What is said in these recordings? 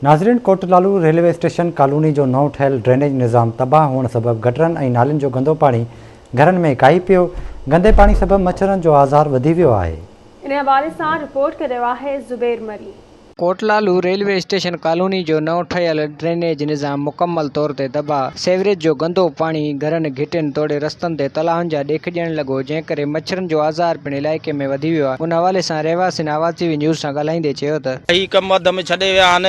ناظرين ڪوٽ Lalu railway station colony جو نئون ٺهيل ڊرينيج نظام تباهه هئڻ سبب گٽرن ۽ نالين جو گندو پاڻي گهرن ۾ ڪاهي پيو، گندي پاڻي سبب مڇرن جو آزار وڌي ويو آهي. ان حوالي سان رپورٽ ڪري رهيو آهي Zubair Marri. Kot Lalo railway station colony جو نئون ٺهيل ڊرينيج نظام مڪمل طور تي تباهه، سيوريج جو گندو پاڻي گهرن، گهٽين توڙي رستن تي تلاهن جا ڏيک ڏيڻ لڳو، جنهن ڪري مڇرن جو آزار پڻ علائقي ۾ وڌي ويو آهي، ان حوالي سان رهواسين آواز ٽي وي نيوز سان ڳالهائيندي چيو ته. هي ڪم اڌ ۾ ڇڏي ويا آهن،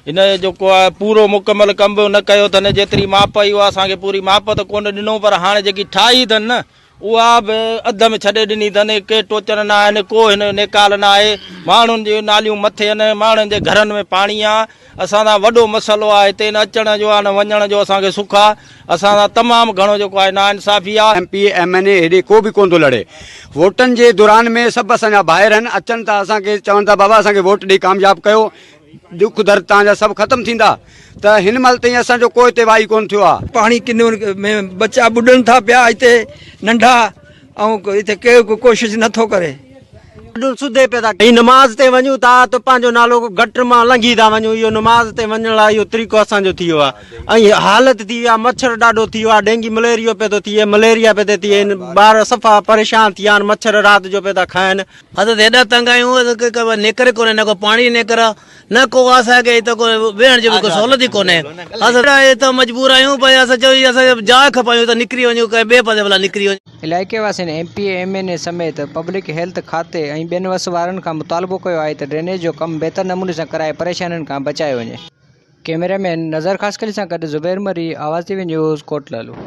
هن جو جيڪو آهي پورو مڪمل ڪم به نه ڪيو اٿن، جيتري ماپ هئي اها اسان کي پوري ماپ ته ڪونه ڏنو پر هاڻي جيڪي ٺاهي اٿن نه اها به اڌ ۾ ڇڏي ڏني اٿن، ڪي ٽوچر نه آهن، ڪو هن جو نيڪال نه آهي، ماڻهن جون ناليون مٿي آهن، ماڻهن جي گهرن ۾ پاڻي آهي، اسان سان وڏو مسئلو آهي هتي نه اچڻ جو آهي نه وڃڻ جو اسان کي سک آهي، اسان سان تمام گهڻو جيڪو آهي ناانصافي آهي. M P A M N A هيڏي ڪو به ڪونه ٿو لڙي، ووٽن جي دوران ۾ سڀ اسان جا ڀائر آهن، اچن ٿا اسان کي چون ٿا بابا اسان کي ووٽ ڏئي ڪامياب ڪيو، ڏک درد توهان جا سڀ ختم ٿيندا ته هن مهل تائين اسان جو ڪو هتي وائي ڪونه ٿيو آهي. پاڻي ڪنون ۾ ٻچا ٻڏن ٿا پيا هتي ننڍا ۽ هتي ڪير ڪو ڪوشش نه ٿو ڪري. ڏون سڌي پيا ٿا ۽ نماز تي وڃون ٿا ته پنهنجو نالو گٽر مان لنگهي ٿا وڃون اهو نماز تي وڃڻ لاء اهو طريقو اسان جو ٿي ويو آهي ۽ حالت ٿي وئي آهي مڇر ڏاڍو ٿي ويو آهي ڊينگي مليريو پيو ٿو ٿئي مليريا پيو ٿو ٿئي ٻار صفا پريشان ٿي ويا آهن مڇر رات جو پيا ٿا کائن. اسان ته ايڏا تنگ آهيون ڪي نيڪر ئي ڪونهي نه ڪو پاڻي جي نيڪر آ نه ڪو اسان کي هتي ڪو ويهڻ جي به ڪو سهولت ئي ڪونهي اسان هتان مجبور آهيون پر اسان چئون اسان کي جاء کپايون ته نڪري وڃون ڪنهن ٻئي پاسي ڀلا نڪري وڃون. علائقي واسين M P A, M N A سميت پبلڪ هيلٿ کاتي ۽ ٻين وس وارن کان مطالبو ڪيو آهي ته ڊرينيج جو ڪم بهتر نموني سان ڪرائي پريشانين کان بچايو وڃي. ڪئميرا مين نظر خاصخيلي سان گڏ Zubair Marri, Awaz T V news, Kot Lalo.